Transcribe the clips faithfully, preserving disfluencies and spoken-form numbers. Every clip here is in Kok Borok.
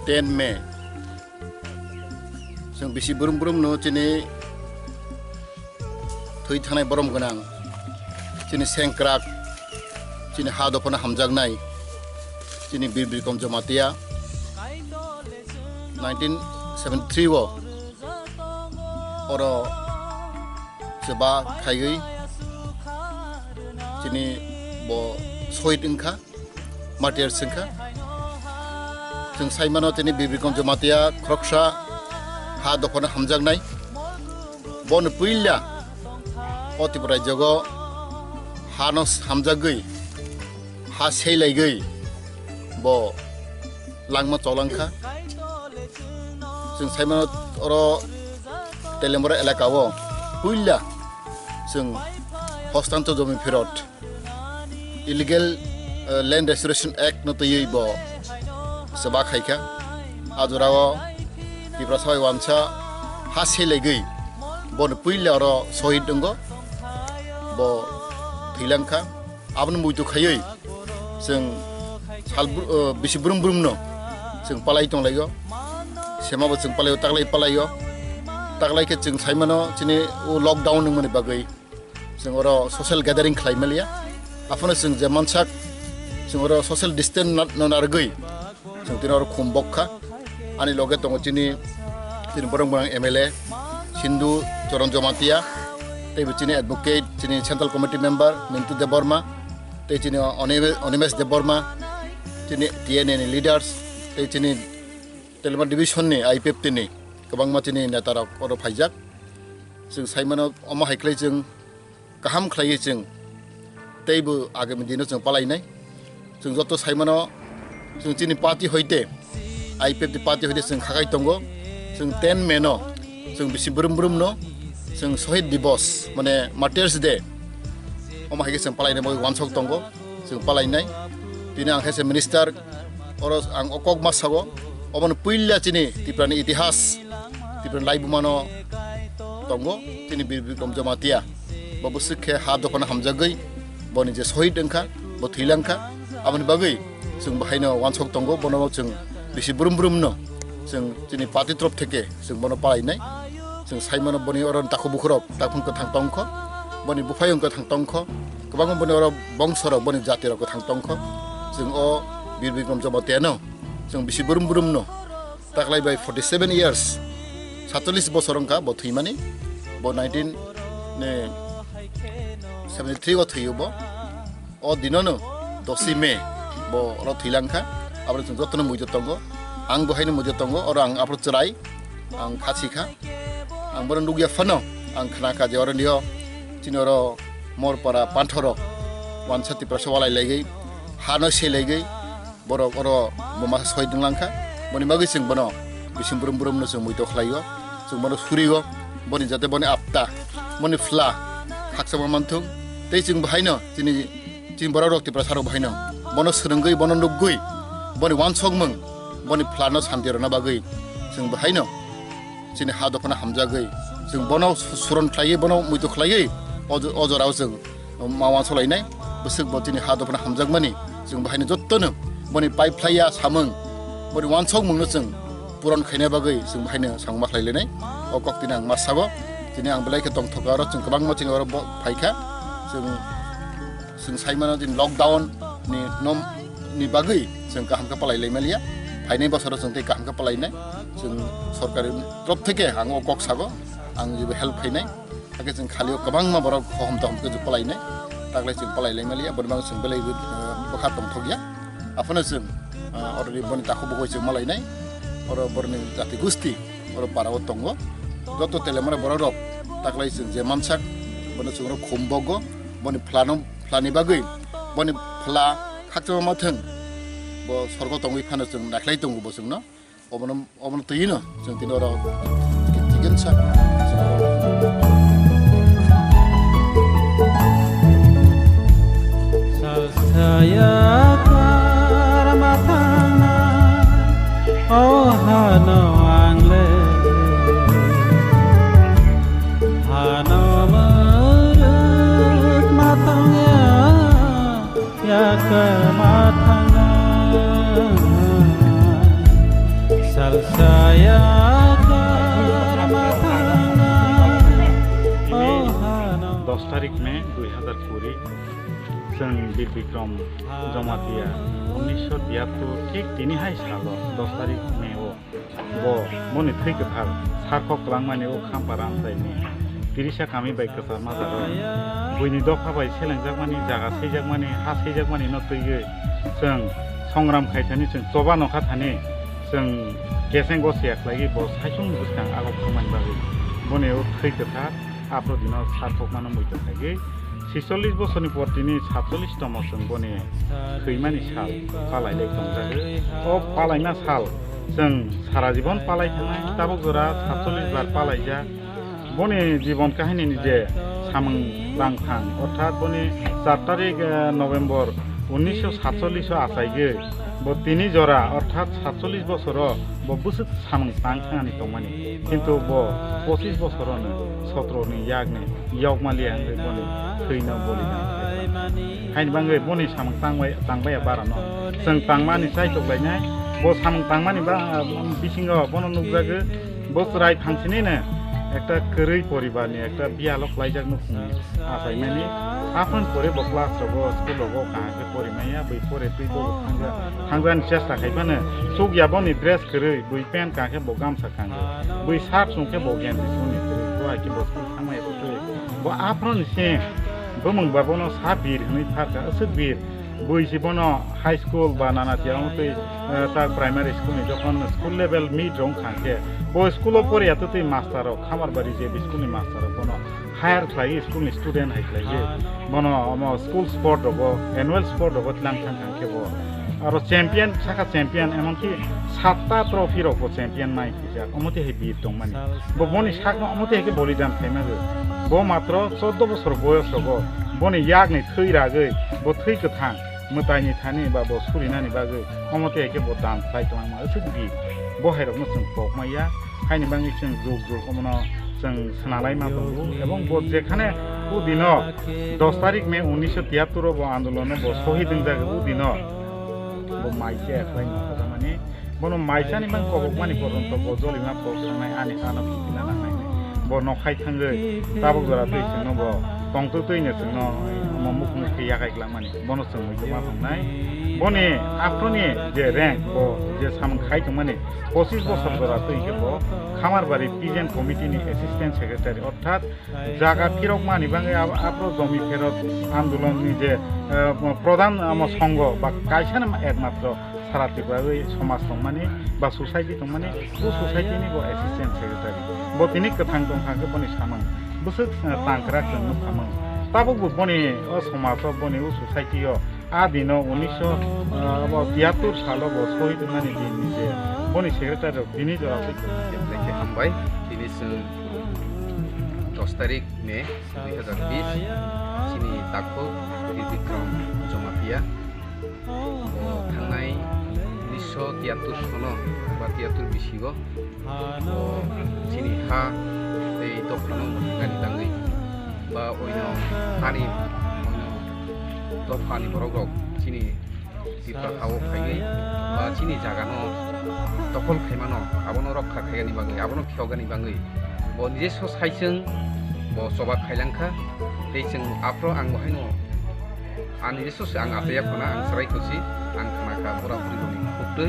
Ten May. Chwng bisi brum brum no chini thwi thanai borom gwnang, chini sengkrak, chini ha dophano hamjaknai, chini Bir Bikram Jamatia nineteen seventy-three o oro chuba khaiwi chini bo sohid wngkha, martyrs wngkha. Chwng sai mano chini Bir Bikram Jamatia khoroksa ha dophano hamjaknai. Bono puila o Tripura rajyogo hano hamjagwi, ha seilaigwi bo langma cholangkha. Chwng sai mano oro Telembra elaka o puila chwng hostantor jomi phirot, Illegal, eh, Land Restoration Act no twiwi bo chuba khaikha. A jorao Tiprasa bai wansa ha seilaigwi bono puila oro sohid wngo, bo thwilangkha. Abono muitu khaiwi chwng sal br-, eh, bisi brum brum no chwng palai tonglaio. Sema bo chwng palaio, taklai palaio. Taklai khe chwng sai mano chini o lockdown wngmani bagwi chwng oro social gathering khlai maliya. Aphano chwng je mansak, chwng oro social distance na-, no narwgwi chwng tini oro khum bokha. Ani loge tongo chini, chini borok borang M L A Sindhu Charan Jamatia, tei bo chini advocate, chini Central Committee member Mintu Debbarma, tei chini Onime-, Animesh Debbarma, chini T N A ni leaders, tei chini Telma division ni I P F T ni kwbangma chini neta rok oro phaijak. Chwng sai mano omo hai khlai chwng kaham khlaiwi chwng teibo agami dino chwng palainai. Chwng joto sai mano chwng chini party hoite, I P F T party hoite chwng khakai tongo. Chwng ten May no chwng bisi brum brum no chwng Shohid Divas mane Martyrs Day omo hai khe chwng palaina bagwi wansok tongo. Chwng palainai. Tini ang khe se minister, oro ang o kok ma sago, obono puila chini Tripura ni itihas, Tripura ni laibuma no tongo, chini Bir Bikram Jamatia. Bo bwswk khe ha dophano hamjagwi, boni je sohid wngkha, bo thwilangkha, aboni bagwi chwng bo haino wansok tongo, bono chwng bisi brum brum no chwng chini party torof theke chwng bono palainai. Chwng sai mano boni oro takhuk bukhurok takhuk kwthang tongkho, boni buphayung kwthang tongkho, kwbangma boni oro bongsorok, boni jatirok kwthang tongkho. Chwng o Bir Bikram Jamatia no chwng bisi brum brum no taklai bai forty seven years, satchollish bosor wngkha bo thwimani, bo nineteen seventy three o thwiyo bo. O dinono dosi May bo oro thwilangkha. Aboni chwng jotono muitu tongo. Ang bo haino muitu tongo. Oro ang aphuru chwrai, ang kha sikha. Ang bono nukya phano ang khnakha je oro nio chini oro Morpara panthorok wansa Tiprasa walai laigwi, hano se laigwi, borok oro bo masa sohid wng langkha. Boni bagwi chwng bono bising brum brum no chwng muitu khlaio. Chwng bono surio. Boni jate boni apta, boni phla khakchangma manthung. Tei chwng bo haino chini, chini borok rok Tiprasa rok bo haino bono swrwngwi, bono nukgwi, boni wansokmung, boni phlano santi rwna bagwi chwng bo haino chini ha dophano hamjagwi chwng bono su-, suron khlaiwi, bono muitu khlaiwi o jo-, o jorao chwng ma wansok lainai. Bwswk bo chini ha dophano hamjakmani chwng bo haino jottono boni pai phlaiya samung, boni wansokmungno chwng puron khaina bagwi chwng bo haino samung ma khlai lainai. O kok tini ang ma sago, tini ang belai khe tongthoka oro chwng kwbangma chini oro bo phaikha. Chwng, chwng sai mano chini lockdown ni nom ni bagwi chwng kaham khe palai lai maliya. Phainai bosoro chwng tei kaham khe palainai. Chwng sorkari torof theke ang o kok sago, ang jebo help khainai. Hakhe chwng khalio kwbangma borok hohom tohom khe palai nai, taklai chwng palai lai maliya, boni bagwi chwng belai, eh, bwkha tongthokya. Aphano chwng, eh, oroni boni takhuk bugwi chwng malai nai, oro boroni jati gusti, oro parao tongo. Joto telemare borok rok taklai chwng je mansak, bono chwng oro khum bogo, boni phlano, phlani bagwi, boni phla khakchangma mathwng, bo sorgo tongwi phano chwng naikhlai tongo bo chwngno. Obono, obono twi no, chwng tini oro chicken sa. Sasaya karma thangna, o hano ang le. Hano murut matangya. Yakama thangnai Dos tarik May dui hazar kuri, chwng Bir Bikram Jamatia, unnisho tiyattur, thik tini hai salo dos tarik May o bo boni thwi kwthar sarkhok kwlangmani o Khampara amchaini tirisa kami bai kwchar majaro buini dopha bai selengjakmani, jaga seijakmani, ha seijakmani no twiwi chwng songram khaithani, chwng choba nokha thani, chwng keseng gosi ya khlaiwi bo saichung bwskang agok thangmani bagwi boni o thwi kwthar aphro dino sarkhokmano muitu khaigwi. Sicholish bosorni por tini satcholish tomo chwng boni thwimani sal palailai tongjago. O palaima sal chwng sara jibon palai thangnai, tabuk jora satcholish bar palaijak. Boni jibon kahinini je samung langthang, orthat boni char tarik, eh, November unnisho satcholish o achaigwi bo tini jora, orthat satcholish bosoro bo bwswk samung tang thangani tongmani, kintu bo pochis bosorono sotroni yakni yokmali wngwi boni thwino bolidan khlaijak. Haini bagwi boni samung tangbai, tangbaiya barano chwng tangmani chaitok lainai. Bo samung tangmani ba, bisingo bono nukjago, bo chwrai phansinino ekta kwrwi poribarni ekta biyalo khlaijak nukhungni achaimani. Aphano pore bo class rogo, school rogo kaham khe porimaya, bui pore twi bo thangja, thangjani chesta khai phano chukya boni dress kwrwi, bui pant kaham khe bo gamsa kango, bui shirt chum khe bo genji chumni kwrwi, bo hai khe bo school thangmaya bo kwrwi. Bo aphano ni se bumung ba bono sa bir hwnwi pharkha, aswk bir. Bui si bono high school ba nana tiya wng twi, eh, ta primary school ni jokhon school level meet rong kha khe, bo school o poriya twi twi master rok, Khamarbari J B school ni master rok bono hire khlai school ni student hai khlai bono omo school sport rogo, annual sport rogo tlang thang thang khe bo aro champion, saka champion, emonki satta trophy rok bo champion mai khaijak, omo twi hai bir tongmani. Bo boni sakno omo twi hai khe bolidan khaima bo. Bo matro choddo bosor boyos rogo boni yakni thwi ragwi, bo thwi kwthang mwtaini thani ba bo surinani bagwi omo twi hai khe bo dan khlai tongma aswk bir. Bo hai rokno chwng pok maya, haini bagwi chwng jug jug omono chwng swnalai ma tongo. Ebong bo jekhane o dino dos tarik May unnisho tiyattur o bo andolono bo sohid wngjak, o dino bo maisa khlai ma khatamani. Bono maisani mang kobokmani poronto bo jolima pok sangnai, ani hano phikina nangnai. Bo nokhai thangwi tabuk jora twi chwngno bo tongtwi twino chwngno omo mukhung khe yakai glakmani. Bono chwng muitu ma tongnai. Boni aphuruni je rank, bo je samung khai tongmani, pochis bosor jora twi khe bo Khamarbari Peasant Committee ni Assistant Secretary, orthat jaga phirokmani bagwi abo, aphuru jomi pherok andolon ni je, eh, pradhan, amo, songho ba kaisa no ekmatro sara Tripura wi somaj tongmani ba society tongmani, o society ni bo assistant secretary. Bo tini kwthang tongkha khe boni samung bwswk, eh, tangkrak chwng nukha mung. Tabuk bo boni o somaj o, boni o society o a dino unnisho, ah, bo tiyattur salo bo sohid wngnani din ni je boni secretary rok tini jora bai. Hambai, tini chwng dos tarik May dui hazar bish, chini takhuk Bir Bikram Jamatia. Bo thangnai unnisho tiyattur sono ba tiyattur bisingo bo chini ha tei dophano mwthangani bagwi ba oino hani, oino dophani borok rok chini Tripura ha-o phaiwi ba chini jagano dokhol khaimano, abono rokha khaigani bagwi, abono phiyokgani bagwi bo nijeso saichwng bo choba khailangkha. Tei chwng aphro ang bo haino ani Jesu se ang achaiya khuna, ang chwrai khusi, ang khna kha bura buri rokni khuktwi,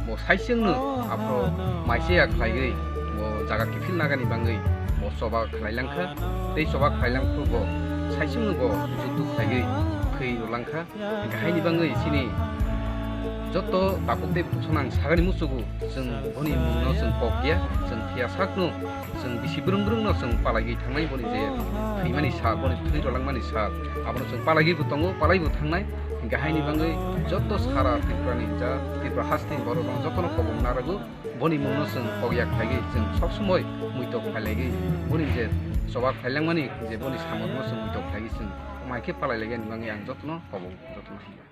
bo saichwngno aphro maisaya khlaiwi, bo jaga kiphil nagani bangwi bo choba khlailang kha, tei choba khlailang phuru bo saichwngno bo jukduk khlaiwi thwi rwlang kha. Haini bangwi chini joto takhuk tei bwsano ang sagani muchugo, chwng boni mungno chwng kok ya, chwng phiya sakno chwng bisi brwng brwngno chwng palaiwi thangnai, boni je thwimani sal, boni thwi rolangmani sal, abono chwng palaiwi bo tongo, palaiwi bo thangnai. Hwnkhe haini bangwi joto sara Tripurani ja Tripura hasteni borok rok jotono kobong narago, boni mungno chwng kok ya khlaiwi chwng sob somoi muitok khlailaiwi, boni je choba khlailangmani je boni samungno chwng muitok khlaiwi chwng mai khe palailaigani bangwi ang jotono kobong, jotono hambai.